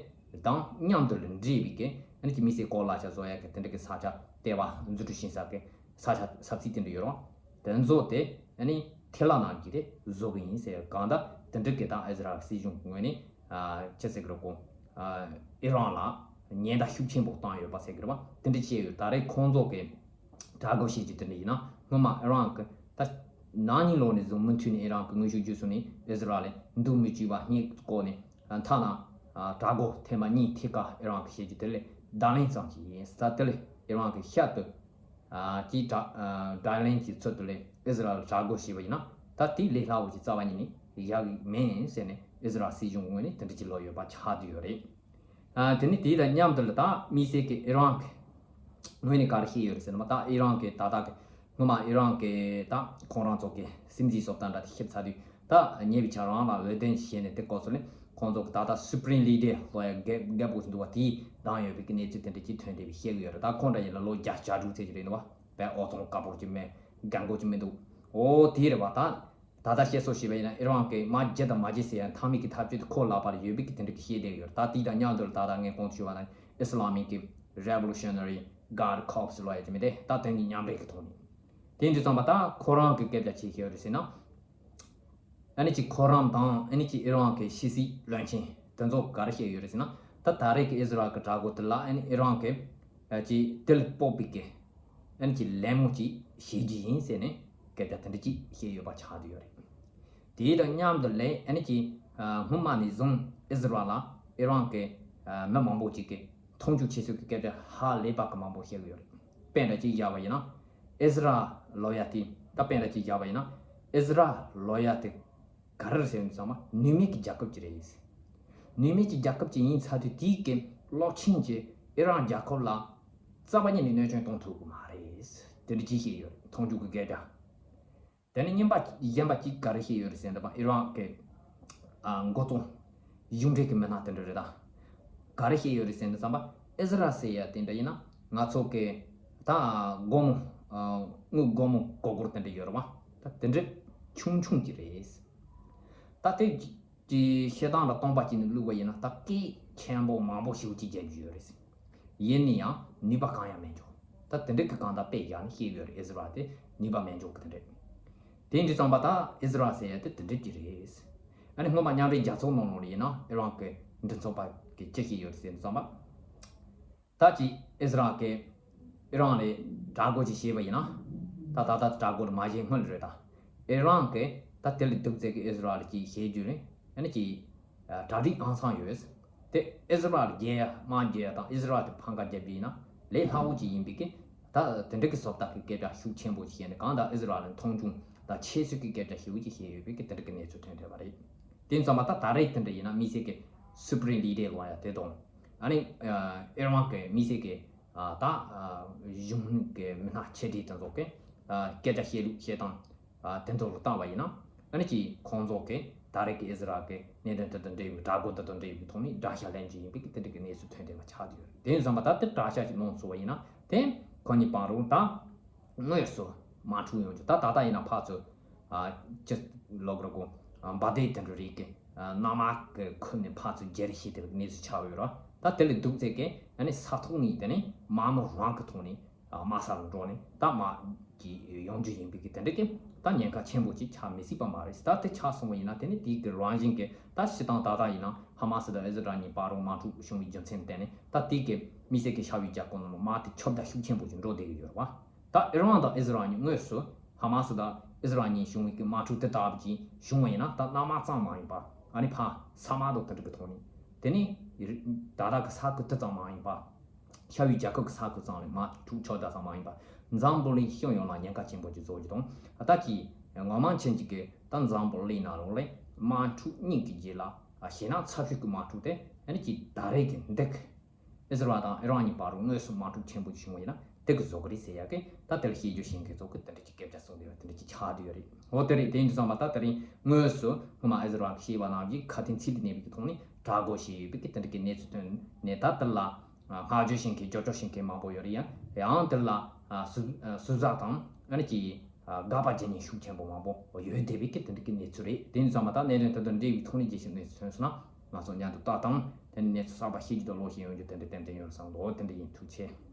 དང་མཉམ་དུ་ལ་འདྲེས་པའི་གི་ཨ་ནི་ཀྱི་དམིགས་བསལ་གོ་ལ་ཆ་བཟོ་ཡ་གི་དེ་འདྲ་གི་ས་ཆ་ལྟེ་བ་འཛུགས་སྐྲུན་བྱེད་ས་གི་ས་ཆ་ས་ཚིགས་དེ་འདྲ་ཡོད་རེད་བ། དེ་ཚོ་དེ་ཨ་ནི་ཐེ་ལ་ནང་གི་དེ་བཟོ་གི་ཡིན་ཟེར། གང་ལྟར་དེ་འདྲ་གི་ད་ཨི་ཟི་རལ་སྲིད་གཞུང་གི་ངོས་ནས་ཨ་ཅི་ཟེར་གི་རེད་གོ། ཨ་ཨི་རན་ལ་ཉེན་བརྡ་ཤུགས་ཆེན་པོ་བཏང་ཡོད་པ་ཟེར་གི་རེད་བ། དེ་འདྲ་བྱས་ཡོད། ད་རེས་ཁོང་ཚོ་གི་དྲག་རྒོལ་བྱེད་རྒྱུ་དེ་འདྲ་ཡིན་ན་སྔོན་མ་ཨི་རན་གི་ད་ནང་ཉིན་ལོག་ནས་བཟུང་མུ་མཐུད་ནས་ཨི་རན་གི་དངོས་ཤུགས་བརྒྱུད་ཚུར་ནས་ཨི་ཟི་རལ་ལ་འདུག་མི་བཅུག་པ་སྙད་བཀོད་ནས། ཐ་ན་ཨ་དྲག་རྒོལ་ཐེངས་མ་གཉིས་ཐད་ཀར་ཨི་རན་གི་བྱེད་རྒྱུ་དེ་ལས་བརྡ་ལན་ཙམ་ཞིག་ཡིན། ད་དེ་ལས་ཨི་རན་གི་ཤར་དུ་ཨ་ཀྱི་དྲག་ཨ་བརྡ་ལན་གྱི་ཚུལ་དུ་ལས་ཨི་ཟི་རལ་དྲག་རྒོལ་བྱས་པ་ཡིན་ན་ད་དེ་ལས་སླ་བོ་ཞིག་རྩ་བ་ཉིད་ནས་ཡག་གི་མིན་ཟེར་ནས་ཨི་ཟི་རལ་སྲིད་གཞུང་ངོས་ནས་དེ་འདྲ་ཅིག་ལབ་ཡོད་པ་ཆགས་བསྡད་ཡོད་རེད། ཨ་དེ་ནི་དེ་དང་མཉམ་དུ་ལ་ད་དམིགས་བསལ་གྱི་ཨི་རན་གྱི་ངོས་ནས་ག་རེ་བཤད་ཡོད་རེད་ཟེར་ན། མ་ད་ཨི་རན་གྱི་ད་ལྟ་གི་སྔོན་མ་ཨི་རན་གྱི་ད་ཁོང་རང་ཚོ་གི་སྲིད་འཛིན་བཟོ་ལྟ་འདྲ་དེ་ཤེས་ཚར་དུས། ད་ཉེ་བའི་ཆར་རང་ལ་འོས་འདེམས་བྱས་ནས་དེ་སྐོར་ཚོ་ནི་ཁོང་ཚོ་གི་ད་ལྟ་Supreme Leader ལོ་ཡ་རྒད་རྒད་པོ་ཞིག་འདུག་བ། དེས་བདམས་ཡོད་པའི་གི་གནས་ཚུལ་དེ་འདྲ་ཅིག་ཐོན་བསྡད་པའི་བཤད་གི་ཡོད་རེད། ད་ཁོང་འདྲ་ཡིན་ན་ལོ་བརྒྱད་ཅུ་གྱ་དྲུག་ཙམ་ཅིག་རེད་འདུག་བ། དཔེ་འོ་ཚོང་དཀར་པོ་ཅིག་མེད། རྒན་རྒོན་ཅིག་མི་འདུག་འོ་དེ་རེད་བ། ད་ད་ལྟ་བཤད་སྲོལ་བྱས་པ་ཡིན་ན་ཨི་རན་གྱི་མ་བརྒྱུད་དང་མ་བརྒྱུད་ཟེར་ཡ་མཐའ་མའི་གི་འཐབ་རྩོད་དེ་ཁོ་ལག་པར་ཡོད་པའི་གི་དེ་འདྲ་གི་བཤད་བསྡད་ཡོད་རེད། ད་དེ་དང་མཉམ་དུ་ད་ལྟ་ངས་གོང་དུ་ཞུས་པ་ནང་Islamic Revolutionary Guard Corps ལབ་ཡ་དེ་མི་དེ་ད་དོན་གྱི་མཉམ་འབྲེལ་གི་ཐོག་ནས། དེ་འདི་ཙམ་པ་ད་ཁོ་རང་གི་སྐད་ཆ་ཅིག་བཤད་ཡོད་རེད་ཟེར་ན། ཨ་ནི་ཅིག་ཁོ་རང་དང་ཨ་ནི་ཅིག་ཨི་རན་གྱི་ཕྱི་སྲིད་བློན་ཆེན་དེ་ཚོ་ག་རེ་བཤད་ཡོད་རེད་ཟེར་ན། ད་ད་རེས་ཀྱི་ཨི་ཟི་རལ་གྱི་དྲག་རྒོལ་དེ་ལ་ཨ་ནི་ཨི་རན་གྱི་ཨ་ཅིག་དེ་ལ་དཔག་པའི་གི་ཨ་ནི་ཅིག་ལད་མོ་ཅིག་བྱེད་རྒྱུ་ཡིན་ཟེར་ནས་སྐད་ཆ་དེ་འདྲ་ཅིག་བཤད་ཡོད་པ་ཆགས་བསྡད་ཡོད་རེད། དེ་དང་མཉམ་དུ་ལས་ཨ་ནི་ཅིག་ཨ་སྔོན་མ་ནས་བཟུང་ཨི་ཟི་རལ་ལ་ཨི་རན་གྱི་ཨ་མི་མང་པོ་ཅིག་གིས་མཐོང་ཆུང་བྱེད་སྲོལ་གྱི་སྐད་ཆ་ཧ་ལས་པ་གི་མང་པོ་བཤད་གི་ཡོད་རེད། དཔེ་འདྲ་ཅིག་བཞག་པ་ཡིན་ན། ཨི་ཟི་རལ་ལབ་ཡ་དེ་ད་དཔེ་འདྲ་ཅིག་བཞག་པ་ཡིན་ན། ཨི་ཟི་རལ་ལབ་ཡ་དེ་ག་རེ་རེད་ཟེར་ན་ཚང་མ་ནུས་མེད་ཀྱི་རྒྱལ་ཁབ་ཅིག་རེད། ནུས་མེད་ཀྱི་རྒྱལ་ཁབ་ཅིག་ཡིན་ཚར་དུས་དེའི་གི་རླབས་ཆེན་གྱི་ཨི་རན་རྒྱལ་ཁབ་ལ་རྩ་བ་ཉིད་ནས་གནོད་སྐྱོན་གཏོང་ཐུབ་གི་མ་རེད། དེ་འདྲ་ཅིག་བཤད་ཡོད་རེད། མཐོང་ཆུང་གི་སྐད་ཆ། དེ་ནས་རྙིང་པ་གཞན་པ་གཅིག་ག་རེ་བཤད་ཡོད་རེད་ཟེར་ན། ད་ཨི་རན་གྱི་ཨ་འགོ་གཙོ་གཞུང་འབྲེལ་གྱི་མི་སྣ་དེ་འདྲ་རེད། ད་ག་རེ་བཤད་ཡོད་རེད་ཟེར་ན། ཙམ་པ་ཨི་ཟི་རལ་ཟེར་ཡ་དེ་འདྲ་ཡིན་ན་ང་ཚོ་གི་ད་སྒོར་མོ་ཨ་དངུལ་སྒོར་མོ་སྒོར་སྒོར་དེ་འདྲ་ཡོད་རེད་བ། ད་དེ་འདྲ་ ཆུང་ཆུང་ཅིག་རེད། ད་དེ་ཀྱི་བཤད་སྟངས་ལ་སྟོང་པ་སྐྱེས་ནས་བླུགས་པ་ཡིན་ན་ད་སྐད་ཆེན་པོ་མང་པོ་ཞེ་པོ་ཅིག་རྒྱག་རྒྱུ་ཡོད་རེད། ཡིན་ན་ཡང་ནུས་པ་གང་ཡང་མེད་འགྲོ། ད་དེ་འདྲ་གི་གང་ལྟར་དཔེ་བཞག་ནས་བཤད་ཡོད་རེད། ཨིསི་རལ་དེ་ནུས་པ་མེད་འགྲོ་གི་དེ་འདྲ། དེ་འདྲ་ཙམ་པ་ད་ཨིསི་རལ་ཟེར་ཡ་དེ་དེ་འདྲ་ཅིག་རེད། ཨ་ནི་སྔོན་མ་མཉམ་འབྲེལ་རྒྱལ་ཚོགས་ནང་ལོགས་ལ་ཡིན་ན་ཨི་རན་གི་མགྲིན་ཚབ་པ་གིས་ཅི་བཤད་ཡོད་རེད་ཟེར་ཙམ་པ། ད་ཅི་ཨིས་ར་ཨེལ་གྱིས་ཨི་རན་ལ་དགྲ་རྒོལ་ཅིག་བྱས་པ་ཡིན་ན། ད་ད་ལྟ་དགྲ་རྒོལ་མ་བྱས་སྔོན་ལ་རེད་ད། ཨི་རན་གྱིས་ད་དེ་ལས་སྡུག་ཙམ་གྱི་ཨིས་ར་ཨེལ་གྱིས་བྱེད་རྒྱུ་རེད། ཨ་ནི་ཅི་གྲ་སྒྲིག་ཨང་ཚང་ཡོད། དེ་ཨིས་ར་ཨེལ་རྒྱལ་ཡ་དམག་རྒྱག་ཡ་དང་ཨིས་ར་ཨེལ་དེ་ཕམ་ཁ་རྒྱབ་པ་ཡིན་ན་ལས་སླ་བོ་ཅིག་ཡིན་པའི་གི། ད་དེ་འདྲ་གི་བཟོ་ལྟ་གི་སྐད་ཆ་ཤུགས་ཆེན་པོ་ཅིག་བཤད་ནས་གང་ལྟར་ཨིས་ར་ཨེལ་མཐོང་ཆུང་དང་ཁྱད་གསོད་ཀྱི་སྐད་ཆ་ཞེ་པོ་ཅིག་བཤད་ཡོད་པའི་གི་དེ་འདྲ་གི་གནས་ཚུལ་ཐོན་བསྡད་པ་རེད། དེ་ཙམ་པ་ད་ད་རེས་དེ་འདྲ་ཡིན་ན་དམིགས་བསལ་གྱི་སུ་པ་རིམ་ལི་ཌར་ལབ་ཡ་དེ་དང་། ཨ་ནི་ཨི་རན་གྱི་དམིགས་བསལ་གྱི་ད་གཞུང་གི་མི་སྣ་ཆེ་གྲས་དེ་ཚོ་གི་སྐད་ཆ་བཤད་ལུགས་བཤད་སྟངས་དེ་ཚོ་ལ་བལྟས་པ་ཡིན་ན། ཨ་ནི་ཅིག་ཁོང་ཚོ་གི་ད་རེས་ཀྱི་ཨིས་ར་ཨེལ་གྱི་གནད་དོན་དེ་དང་འབྲེལ་བའི་དགྲ་རྒོལ་དེ་དང་འབྲེལ་བའི་ཐོག་ནས་དགྲ་ཤ་ལེན་རྒྱུ་ཡིན་པའི་གི་དེ་འདྲ་གི་གནས་ཚུལ་ཐོན་བསྡད་པ་ཆགས་བསྡད་ཡོད་རེད། དེ་ཙམ་པ་ད་དེ་དགྲ་ཤ་ཞིག་ལངས་སོང་བ་ཡིན་ན་དེ་ཁོ་གཉིས་བར་རུ་ད་དངོས་སུ་དམག་འཁྲུག་ཡོང་རྒྱུ། ད་ད་ལྟ་ཡིན་ན་ཕར་ཚུར་ཅི་ལབ་དགོས་རེད་གོ། འབར་མདེལ་དེ་འདྲ་རིགས་ཀྱི་གནམ་དམག་གི་ཁུར་ནས་ཕར་ཚུར་བརྗེ་རེས་བྱེད་དེ་གནས་ཚུལ་ཆགས་ཡོད་རེད། ད་དེ་ལས་སྡུག་ཙམ་གྱི་ཨ་ནི་ས་ཐོག་ནས་དེ་ནས་དམག་མི་རང་གི་ཐོག་ནས་དམག་ས་ལ་འགྲོ་ནས་ད་དམག་གི་ཡོང་རྒྱུ་ཡིན་པའི་གི་དེ་འདྲ་གི་ད་ཉེན་ཁ་ཆེན་པོ་ཅིག་ཆགས་མི་སྲིད་པ་མ་རེད། ད་དེ་ཆགས་སོང་བ་ཡིན་ན་དེ་ནི་དེའི་གི་རང་བཞིན་གྱི་ད་སྤྱིར་བཏང་ད་ལྟ་ཡིན་ན་ཧ་མ་སི་དང་ཨི་ཟི་རལ་གཉིས་བར་རུ་དམག་འཁྲུག་བྱུང་བའི་རྒྱུ་མཚན་བརྟེན་ནས་ད་དེའི་གི་དམིགས་བསལ་གྱི་ཤར་བའི་རྒྱལ་ཁབ་ནང་ལ་དམག་དེ་ཁྱབ་གདལ་ཤུགས་ཆེན་པོ་ཅིག་འགྲོ་བསྡད་ཀྱི་ཡོད་རེད་བ། ད་ཨི་རན་དང་ཨི་ཟི་རལ་གཉིས་དངོས་སུ་ཧ་མ་སི་དང་ཨི་ཟི་རལ་གཉིས་བྱུང་བའི་གི་དམག་འཁྲུག་དེ་ལྟ་བུ་ཅིག་བྱུང་བ་ཡིན་ན་ད་གནམ་དམག་ཙམ་མ་ཡིན་པ་ཨ་ནི་ཕར་ས་དམག་དང་དེ་འདྲ་གི་ཐོག་ནས་དེ་ནི་ད་ལྟ་གི་ས་ཁུལ་དེ་ཙམ་མ་ཡིན་པ། ཤར་བའི་རྒྱལ་ཁབ་ཀྱི་ས་ཁུལ་ཚང་ལ་དམག་འཁྲུག་ཆགས་ད་ཙམ་མ་ཡིན་པ། འཛམ་བུ་གླིང་སྤྱི་ཡོངས་ལ་ཉེན་ཁ་ཆེན་པོ་ཅིག་བཟོ་རྒྱུ་དང་། ད་ཀྱི་ངོ་མ་ཅན་ཅིག་གི་ད་འཛམ་བུ་གླིང་ནང་ལོགས་ལ་དམག་འཁྲུག་གཉིས་ཀྱི་རྗེས་ལ་ཞེད་སྣང་ཚ་ཤོས་ཀྱི་དམག་འཁྲུག་དེ་ཨ་ནི་ཀྱི་ད་རེས་ཀྱི་འདི་གི་ཨི་ཟི་རལ་དང་ཨི་རན་གཉིས་བར་དུ་དངོས་སུ་དམག་འཁྲུག་ཆེན་པོ་ཅིག་བྱུང་བ་ཡིན་ན་དེ་གི་བཟོ་གི་རེད་ཟེར་ཡ་གི་ད་དེ་ལ་བཤད་རྒྱུ་བཤད་མཁན་ཚོ་གི་དེ་འདྲ་ཅིག་སྐད་ཆ་གསུངས་བསྡད་ཡོད། དེ་འདྲ་ཅིག་ཆགས་བསྡད་ཡོད་རེད། འོ་དེ་རེད། དེ་ཡིན་དུས་ཙམ་པ་ད་དེ་རིང་དངོས་སུ་སྔོན་མ་ཨི་ཟི་རལ་གྱིས་བཤད་པ་ནང་བཞིན་ཁ་དན་ཚིག་ཏུ་གནས་པའི་གི་ཐོག་ནས་དགྲ་རྒོལ་བྱས་ཡོད་པའི་གི་དེ་འདྲ་གི་གནས་ཚུལ་ཐོན་ནས་ད་དེ་ལ་བསྔགས་བརྗོད་བྱེད་མཁན་སྐྱོ་སྐྱོ་བྱེད་མཁན་མང་པོ་ཡོད་རེད། ཡང་ཡང་དེ་ལ་ཟུར་ཟ་དང་ཨ་ནི་ཀྱི་དགག་པ་བྱེད་མཁན་ཤུགས་ཆེན་པོ་མང་པོ་ཡོད་བསྡད་པའི་གི་དེ་འདྲ་གི་གནས་ཚུལ་རེད། དེ་ཡིན་དུས་ཙམ་པ་ད་གནད་དོན་དེ་དང་འབྲེལ་བའི་ཐོག་ནས་རྒྱས་བཤད་གནས་ཚུལ་ཐོན་སོང་ན་ང་ཚོ་མཉམ་དུ་ལྟ་དང་། དེ་ནས་གནས་ཚུལ་གསར་པ་ཤེས་རྒྱུ་དང་ཀློག་ཤེས་ཡོང་རྒྱུ་དེ་འདྲ་ཏན་ཏན་ཡོད་བསམ་གི་འདུག་དེ་འདྲ་ཡིན། ཐུགས་རྗེ་ཆེ།